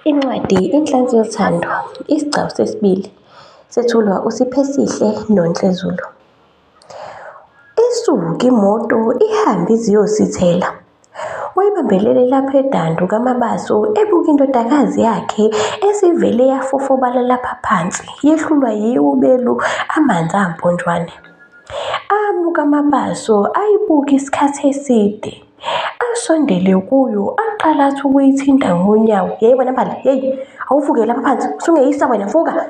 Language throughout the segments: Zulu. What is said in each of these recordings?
Incwadi Inhlansi Yothando, Isigcawu sesibili, sethulwa uSiphesihle Nonhle Zulu. Isuke imoto ihambe ize iyosithela. Wayebambelele lapha edanda kaMabaso ebuka indodakazi yakhe esivele yafofobala lapha phansi yehlulwa yiwo belu amanzi amponjwana. Ame uMabaso ayibuke isikhathi eside. Asondele kuyo aqale athi ukuyithinta ngonyawo. Yeyi wena Mbali, yeyi awuvuke lapha phansi usungeyisa wena vuka.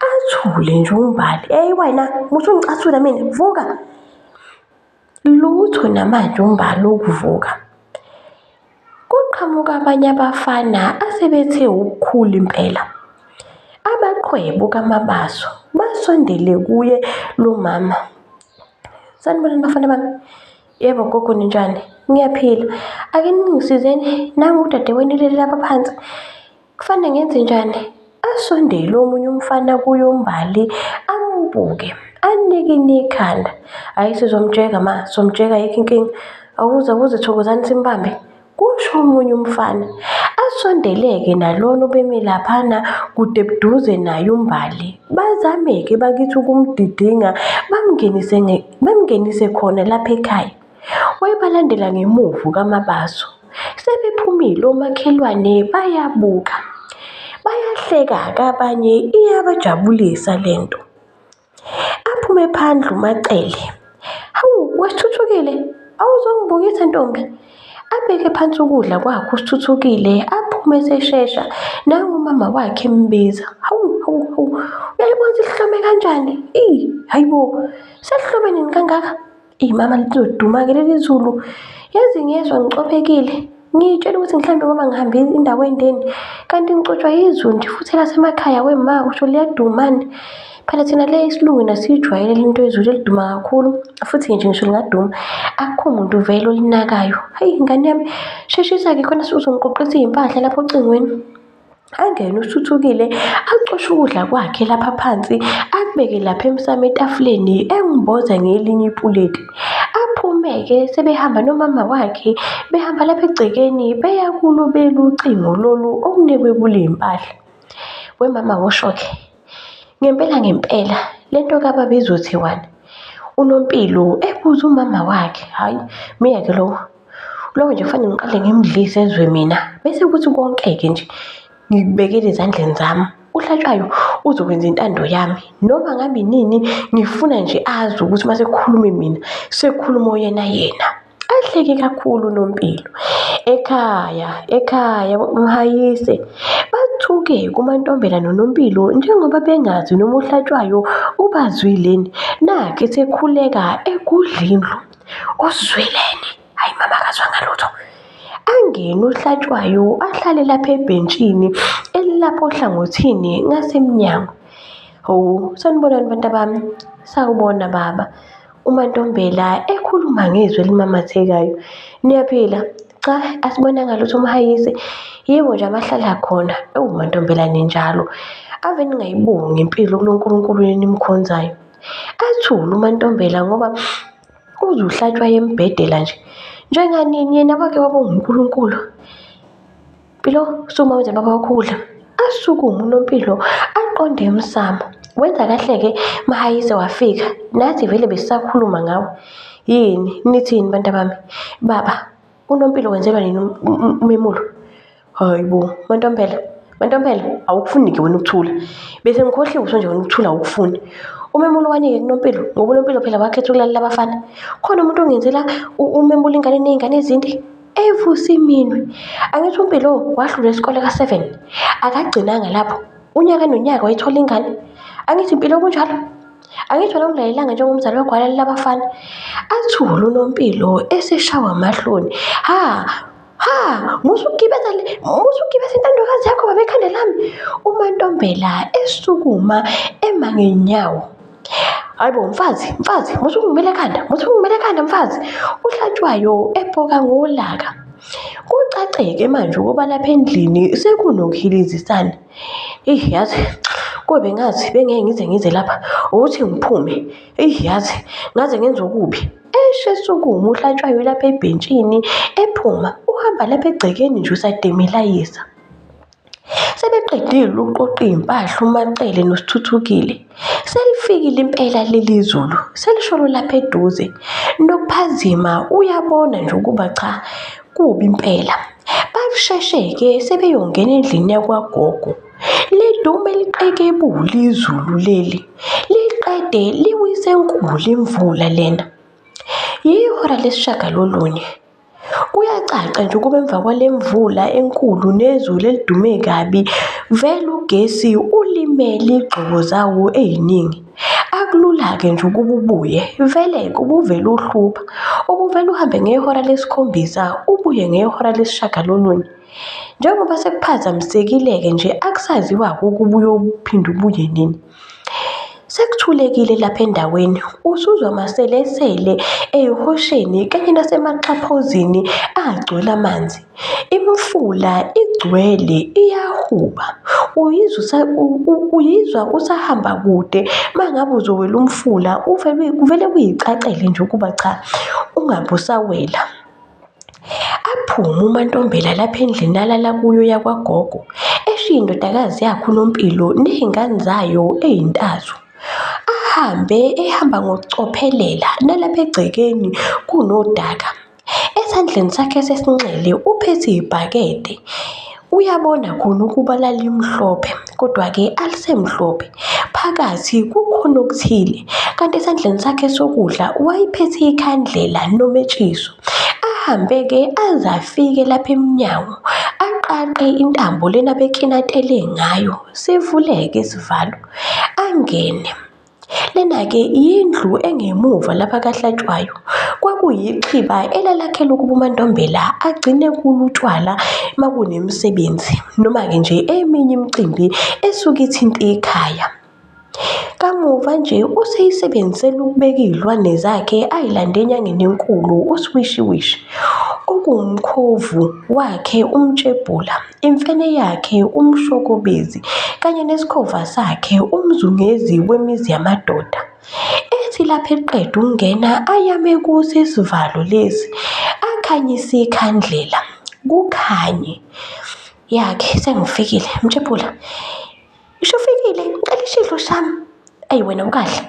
Athule nje uMbali. Eyi wena muthi ungicasula mina vuka. Lutho namanje uMbali ukuvuka. Kuqhamuka abanye abafana asebethe ukukhula impela. Abaqhwebu kaMabaso basondele kuye lo mama. Sanibonani bafana bami. Yebo gogo ninjani? Ngiyaphila. Ake ningisizeni nangu udadewenu elele lapha phansi. Kufanele ngenze njani? Asondele omunye umfana kuye uMbali ambuke anikine ikhanda. Hhayi sizomjeka ma, sizomjeka ayikho inkinga. Awuze awuze Thokozani simbambe, kusho omunye umfana. Asondele-ke nalona obemi laphana kude buduze naye uMbali. Bazame-ke bakithi ukumdidinga bamngenise bamngenise khona lapha ekhaya. Wayebalandela ngemuva kaMabaso. Sebephumile omakhelwane bayabuka. Bayahleka-ke abanye iyabajabulisa le nto. Aphume phandle uMaCele. Hawu, wesithuthukile, awuzongibukisa ntombi? Abeke phansi ukudla kwakhe uSithuthukile aphume eseshesha nangu umama wakhe embiza. Hawu, hawu, hawu, uyayibona ukuthi sihlome kanjani? Eyi, hayi bo, sesihlome nini kangaka? Eyi mama lizoduma-ke leli zulu. Yazi ngiyezwa ngicobekile. Ngiyitshela ukuthi mhlawumbe ngoba ngihambe indawo endeni kanti ngicotshwa yizulu nje futhi lasemakhaya wema usho liyadumani. Phela thina le esilungwini asiyijwayele le nto yezulu eliduma kakhulu futhi nje ngisho lingaduma akukho muntu vele olinakayo. Hayi ngane yami sheshisa-ke khona uzongiqoqisa iy'mpahla lapho ocingweni. Angene uSithuthukile acoshe ukudla kwakhe lapha phansi akubeke lapha emsamo etafuleni engimboza ngelinye ipuleti. Aphume-ke sebehamba nomama wakhe behamba lapha egcekeni beya kulo belu ucingo lolu okunikwe kule mpahla. Wemama wosho-ke ngempela ngempela le nto kababa izothiwani? UNompilo ebuza umama wakhe, hhayi myeke lowo. Lowo nje kufanele ngiqale ngimdlise ezwe mina bese kuthi konke-ke nje ngikubekele ezandleni zami. Uhlatshwayo uzokwenza intando yami noma ngabe inini ngifuna nje azi ukuthi uma sekukhulume mina sekukhuluma oyena yena. Ahleke kakhulu uNompilo. Ekhaya, ekhaya mhayise. Bathuke kuMantombela noNompilo njengoba bengazi noma uHlatshwayo ubazwileni. Nakhu esekhuleka egudla indlu. Uzwileni? Hayi mama akazwanga lutho. Angene uHlatshwayo ahlale lapha ebhentshini elilapha ohlangothini ngasemnyango. Hawu, sanibonani bantabami. Sawubona baba. UMaNtombela ekhuluma ngezwi elimamathekayo. Niyaphila? Cha, asibonanga lutho umhayise. Yebo nje abahlala khona. Ewu MaNtombela ninjalo. Ave ningayibongi impilo kulo Nkulunkulu enimkhonzayo. Athule uMaNtombela ngoba uze uhlatshwa embhedela nje. Njenganini yena wake waba uNkulunkulu. Mpilo, sukuma wenze baba wakho ukudla. Asukume uNompilo aqonde emsamo. Wenza kahle-ke Mahayise wafika. Nathi vele besisakhuluma ngawe. Yini, nithini bantabami? Baba, uNompilo wenzelwa nini um, um, umemulo? Hayi bo, Mantombela, Mantombela, awukufuni-ke wena ukuthula. Bese ngikhohliwe usho nje wena ukuthula awukufuni. Umemulo wanike kuNompilo, ngoba uNompilo phela wakhetha ukulalela abafana. Khona umuntu ongenzela umemulo ingane ney'ngane ezinde. Evusa iminwe. Angithi uMpilo wahlulwa isikole ka-seven. Akagcinanga lapho. Unyaka nonyaka wayithola ingane. Angithi Mpilo kunjalo? Angithi wena ungilayelanga njengomzali wakho walalela abafana. Athule uNompilo eseshawa amahloni. Ha! Ha! Musa ukugibeza le, musa ukugibeza intandokazi yakho baba ekhanda lami. UMaNtombela esukuma ema ngenyawo. Hayi bo mfazi, mfazi, musa ukungimela ekhanda, musa ukungimela ekhanda mfazi. Uhlatshwayo ebhoka ngolaka. Kucaceke manje ukuba lapha endlini sekunokuhilizisana. Eyi yazi, kube bengazi bengeke ngize ngize lapha ukuthi ngiphume. Eyi yazi, ngaze ngenza okubi. Esho esukuma uHlatshwayo lapha ebhentshini ephuma uhamba lapha egcekeni nje usademelayisa. Sebeqedile ukuqoqa iy'mpahla uMaCele noSithuthukile. Selifikile impela leli zulu, selisholo lapha eduze. Nokuphazima uyabona nje ukuba cha, kubi impela. Basheshe-ke sebeyongena endlini yakwagogo. Lidume liqekebule izulu leli, liqede liwise enkulu imvula lena. Yihora lesishagalolunye. Kuyacaca nje ukuba emva kwale mvula enkulu nezulu elidume kabi, vele ugesi ulimele iy'gxobo zawo ey'ningi. Akulula-ke nje ukuba ubuye, vele-ke ubuvele uhlupha. Ubuvele uhambe ngehora lesikhombisa, ubuye ngehora lesishagalolunye. Njengoba sekuphazamisekile-ke nje akusaziwa-ke ukuba uyophinde ubuye nini. Sekuthulekile lapha endaweni, usuzwa amaselesele ey'hosheni kanye nasemaxhaphozini agcwele amanzi. Imifula igcwele iyahuba, uyizwa uyizwa usahamba kude uma ngabe uzowela umfula kuvele kuy'cacele nje ukuba cha, ungabe usawela. Aphume uMaNtombela lapha endlini alala kuyo yakwagogo, eshiye indodakazi yakhe uNompilo ney'ngane zayo ey'ntathu. Ahambe ehamba ngokucophelela nalapha egcekeni kunodaka. Esandleni sakhe sesinxele uphethe ibhakede. Uyabona khona ukuba lalimhlophe kodwa-ke alisemhlophe. Phakathi kukhona okuthile kanti esandleni sakhe sokudla wayephethe ikhandlela nometshiso. Ahambe-ke aze afike lapha emnyango, aqaqe intambo lena abekinatele ngayo, sivuleke isivalo, angene. Lena-ke yindlu engemuva lapha kaHlatshwayo. Kwakuyixhiba elalakhelwe ukuba uMaNtombela agcine kulo utshwala uma kunemisebenzi noma-ke nje eminye imicimbi esuke ithinta ikhaya. Kamuva nje useyisebenzisela ukubeka iy'lwane zakhe ay'lande enyangeni enkulu uSwishiwishi, okuwumkhovu wakhe uMtshebhula, imfene yakhe uMshokobezi kanye nesikhova sakhe uMzungezi wemizi yamadoda. Ethi lapho eqeda ukungena ayame kuso isivalo lesi, akhanyise ikhandlela, kukhanye. Yakhe sengifikile Mtshebhula. Isho ufikile, ngicela ishidlo sami. Eyi wena ukahle.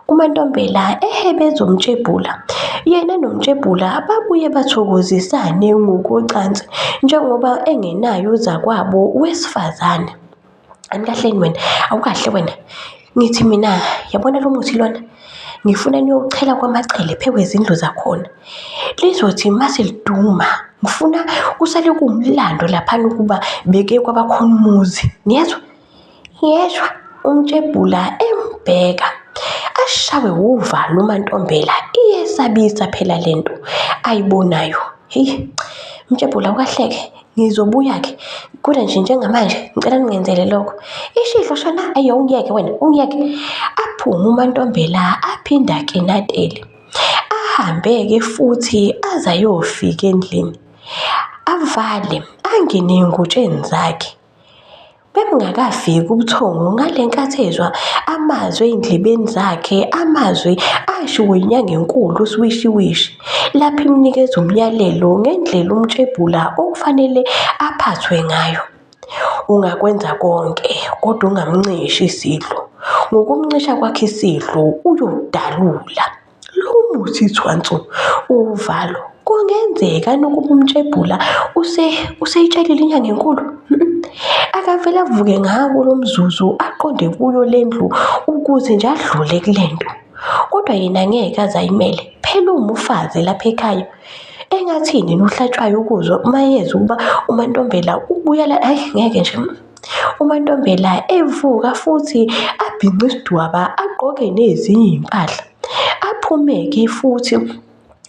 UMaNtombela ehebeza uMtshebhula. Yena noMtshebhula babuye bathokozisane ngokocansi njengoba engenaye uzakwabo wesifazane. Anikahleni wena, awukahle wena. Ngithi mina yabona lo muthi lona ngifuna niyowuchela kwaMaCele phekwezindlu zakhona. Lizothi mase liduma ngifuna kusale kuwumlando laphana ukuba beke kwabakhona umuzi. Niyezwa? Yezwa uMtshebhula embheka. Ashawe wuvalo uMaNtombela, iyesabisa phela le nto ayibonayo. Heyi, Mtshebhula ukahleke, ngizobuya-ke. Kodwa nje njengamanje ngicela ningenzele lokho. Ishidlo shona, ayi ungiyeke wena, ungiyeke. Aphume uMaNtombela aphinde akinatele. Ahambe-ke futhi aze ayofika endlini. Avale, angene ey'ngutsheni zakhe. Bebungakafiki ubuthongo ngale nkathi ezwa amazwi ey'ndlebeni zakhe, amazwi ashiwo yinyanga enkulu uSwishiwishi, lapho imnikeza umyalelo ngendlela uMtshebhula okufanele aphathwe ngayo. Ungakwenza konke kodwa ungamncishi isidlo. Ngokumncisha kwakhe isidlo uyodalula. Lo muthi thwansu uvalo kungenzeka nokuba uMtshebhula useyitshelile inyanga enkulu. Akavele avuke ngawo lo mzuzu aqonde kuyo le ndlu ukuze nje adlule kule nto. Kodwa yena ngeke aze ayimele, phela uwumufazi lapha ekhaya. Engathini yena uHlatshwayo ukuzwa uma yezwa ukuba uMaNtombela ubuya la, hhayi ngeke nje. UMaNtombela evuka futhi abhince isidwaba agqoke nezinye iy'mpahla. Aphume-ke futhi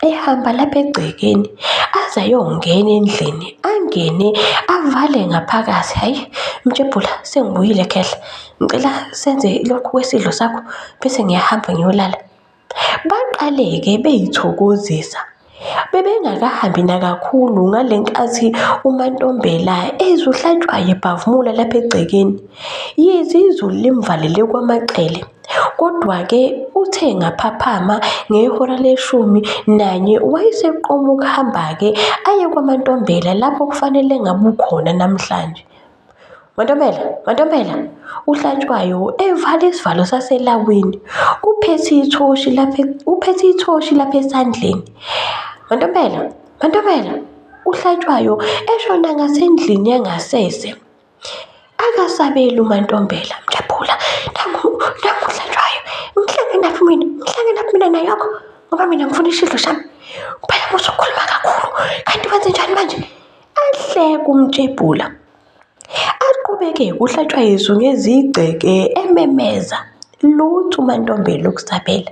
ehamba lapha egcekeni aze ayongena endlini, angene avale ngaphakathi. Hhayi, Mtshebhula sengibuyile khehla, ngicela senze lokhu kwesidlo sakho bese ngiyahamba ngiyolala. Baqale-ke beyithokozisa. Bebengakahambi nakakhulu ngale nkathi uMaNtombela ezwa uHlatshwayo ebhavumula lapha egcekeni. Yize izulu limvalele kwaMaCele, kodwa-ke uthe engaphaphama ngehora leshumi nanye wayeseqoma ukuhamba-ke aye kwaMaNtombela lapho kufanele ngabe ukhona namhlanje. Mantombela, Mantombela, uHlatshwayo evala isivalo saselawini, uphethe ithoshi lapha uphethe ithoshi lapha esandleni. Mantombela, Mantombela, uHlatshwayo eshona ngasendlini yangasese. Akasabeli uMaNtombela, Mjabula, nangu nangu uHlatshwayo, ngihlangenaphi mina, ngihlangenaphi mina nayokho ngoba mina ngifuna isidlo sami. Phela musa ukukhuluma kakhulu, kanti wenzenjani manje? Ahleke uMtshebhula. Aqhubeke kuhlatshwa izungeza igceke ememeza, lutho uMaNtombela ukusabela.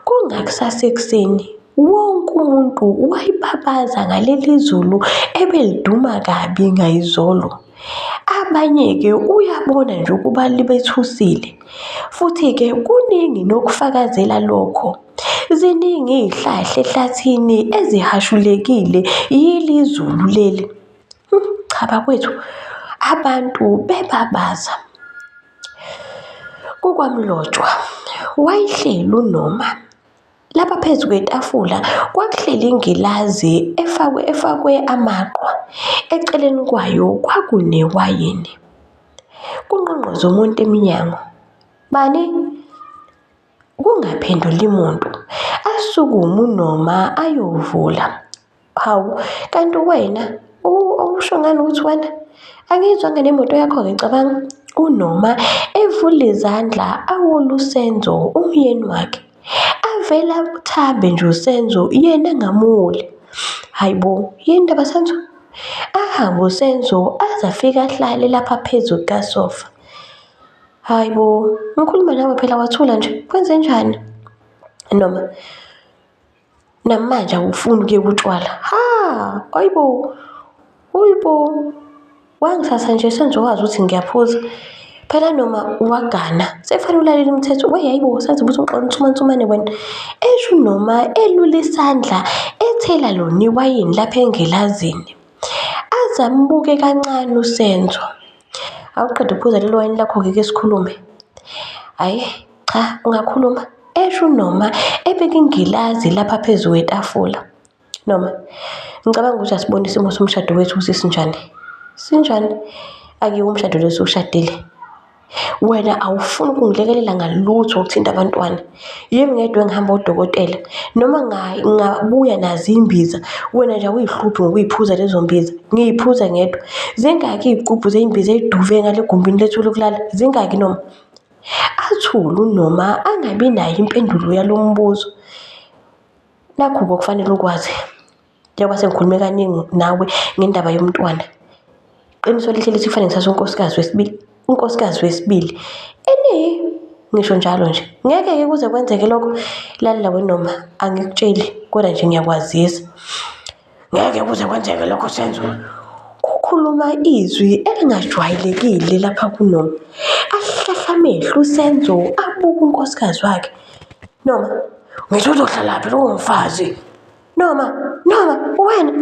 Kungakusasa ekuseni, wonke umuntu wayebabaza ngaleli zulu ebeliduma kabi ngayizolo. Abanye-ke uyabona nje ukuba libethusile. Futhi-ke kuningi nokufakazela lokho. Ziningi iy'hlahla ehlathini ezihashulekile yili zulu leli. Cha bakwethu, abantu bebabaza. KukwaMlotshwa wayehleli uNoma. Lapha phezu kwetafula kwakuhleli ingilazi efakwe efakwe amaqhwa. Eceleni kwayo kwakunewayini. Kungqongqoze umuntu emnyango. Bani? Kungaphenduli muntu. Asukume uNoma ayovula. Hawu, kanti wena usho ngani ukuthi wena angiyizwanga nemoto yakho-ke cabanga. UNoma evula izandla awole uSenzo umyeni wakhe. Avele athambe nje uSenzo yena angamuli. Hhayi bo, yini ndaba Senzo? Ahambe uSenzo aze afike ahlale lapha phezu kukasofa. Hhayi bo, ngikhuluma nawe phela wathula nje, kwenzenjani? Noma Namanje awufuni ukuyeka utshwala. Ha, hayibo, hayibo. Wangithatha nje sengizowazi ukuthi ngiyaphuza. Phela noma wagana sekufanele ulalele imithetho. We hayibo, senze ukuthi ungixola unsumansumane wena. Esho uNoma elula isandla ethela lona iwayini lapha engilazini. Aze ambuke kancane uSenzo. Awuqede ukuphuza lelo wayini lakho-ke ke sikhulume. Hhayi. Cha, ungakhuluma, esho uNoma ebeka ingilazi lapha phezu kwetafula. Noma, ngicabanga ukuthi asibone isimo somshado wethu ukuthi sinjani. Sinjani? Akiwo umshado lo esiwushadile. Wena awufuni ukungilekelela ngalutho ukuthinta abantwana. Yimi ngedwa engihamba odokotela. Noma ngabuya nazo iy'mbiza, wena nje awuy'hluphi ngokuy'phuza lezo mbiza. Ngiy'phuza ngedwa. Zingaki iy'gubhu zey'mbiza ey'duve ngale gumbini lethu lokulala? Zingaki Noma? Athule uNoma angabi nayo impendulo yalo mbuzo. Nakhu-ke okufanele ukwazi, njengoba sengikhulume kaningi nawe ngendaba yomntwana. Iqiniso lihle lithi kufanele ngithathe unkosikazi wesibili, unkosikazi wesibili. Ene, ngisho njalo nje. Ngeke-ke kuze kwenzeke lokho. Lalela weNoma, angikutsheli kodwa nje ngiyakwazisa. Ngeke kuze kwenzeke lokho Senzo. Kukhuluma izwi elingajwayelekile lapha kuNoma. Ahlahla amehlo uSenzo abuke unkosikazi wakhe. Noma, ngithi uzohlalaphi lowo mfazi? Noma, Noma, wena.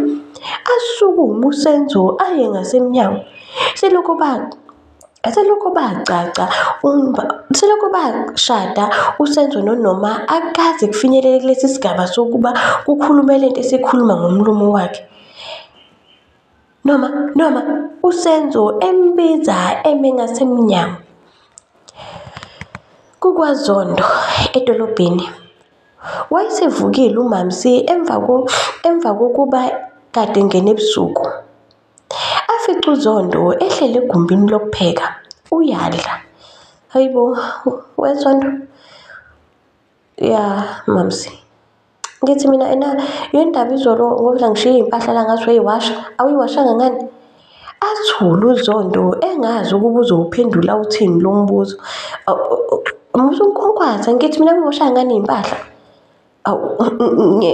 Asukume uSenzo aye ngasemnyango. Selokhu ba Selokhu bagcagca selokhu bashada uSenzo noNoma akukaze kufinyelele kulesi sigaba sokuba kukhulume lento esikhuluma ngomlomo wakhe. Noma, Noma, uSenzo embiza eme ngasemnyango. KukwaZondo edolobheni. Wayesevukile uMamsi emva emva kokuba kade engene ebusuku. Afice uZondo ehleli egumbini lokupheka, uyadla. Hayi bo, weZondo. Ya, mamsi. Ngithi mina ena yini ndaba izolo ngoba phela ngishiye iy'mpahla la ngathi uyayiwasha, awuyiwashanga ngani? Athule uZondo engazi ukuba uzowuphendula uthini lo mbuzo. Musa ukunkonkwaza, ngithi mina awuyiwashanga ngani iy'mpahla? Awu,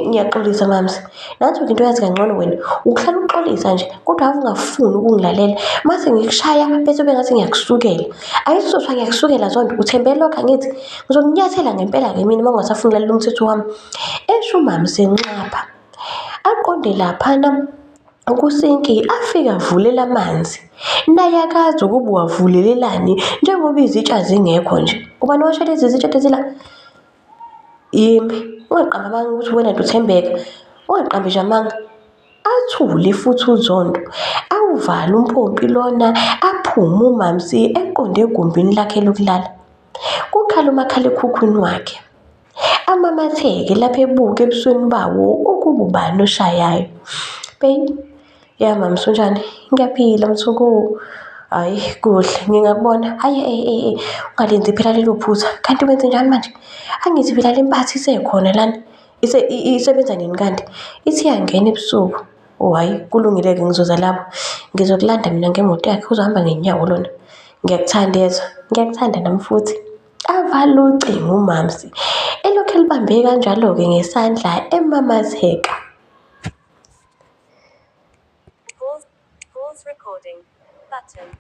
ngiyaxolisa mamsi. Nanso-ke into oyazi kangcono wena, ukuhlala uxolisa nje kodwa ave ungafuni ukungilalela. Mase ngikushaya bese kube ngathi ngiyakusukela. Angithi kuzothiwa ngiyakusukela Zondo, uthembe lokho angithi? Ngizokunyathela ngempela-ke mina uma ungasafuni ukulalela umthetho wami. Esho umamsi enxapha. Aqonde laphana kusinki afike avulele amanzi. Naye akazi ukuba uwavulelelani njengoba izitsha zingekho nje. Ubani owasha lezi zitsha ezila? Yimi. Ungaqambi amanga ukuthi wena nje uThembeka. Ungaqambi nje amanga. Athule futhi uZondo, awuvale umpompi lona aphume uMamsie eqonde egumbini lakhe lokulala. Kukhale umakhalekhukhwini wakhe. Amamatheke lapho ebuka ebusweni bawo ukuba ubani oshayayo. Babe, ya Mamsie unjani? Ngiyaphila Mthoko. Hhayi kuhle, ngingakubona. Hhayi eh eh ungalenzi phela lelo phutha. Kanti wenzenjani manje? Angithi phela le mpatha isekhona lana. Isebenza nini kanti? Ithi iyangena ebusuku. Oh hhayi kulungile-ke ngizoza lapho. Ngizokulanda mina ngemoto yakhe uzohamba ngey'nyawo lona. Ngiyakuthanda yezwa, ngiyakuthanda nami futhi. Avale ucingo uMamsi, elokhu elibambe kanjalo-ke ngesandla emamatheka. Pause, pause recording button.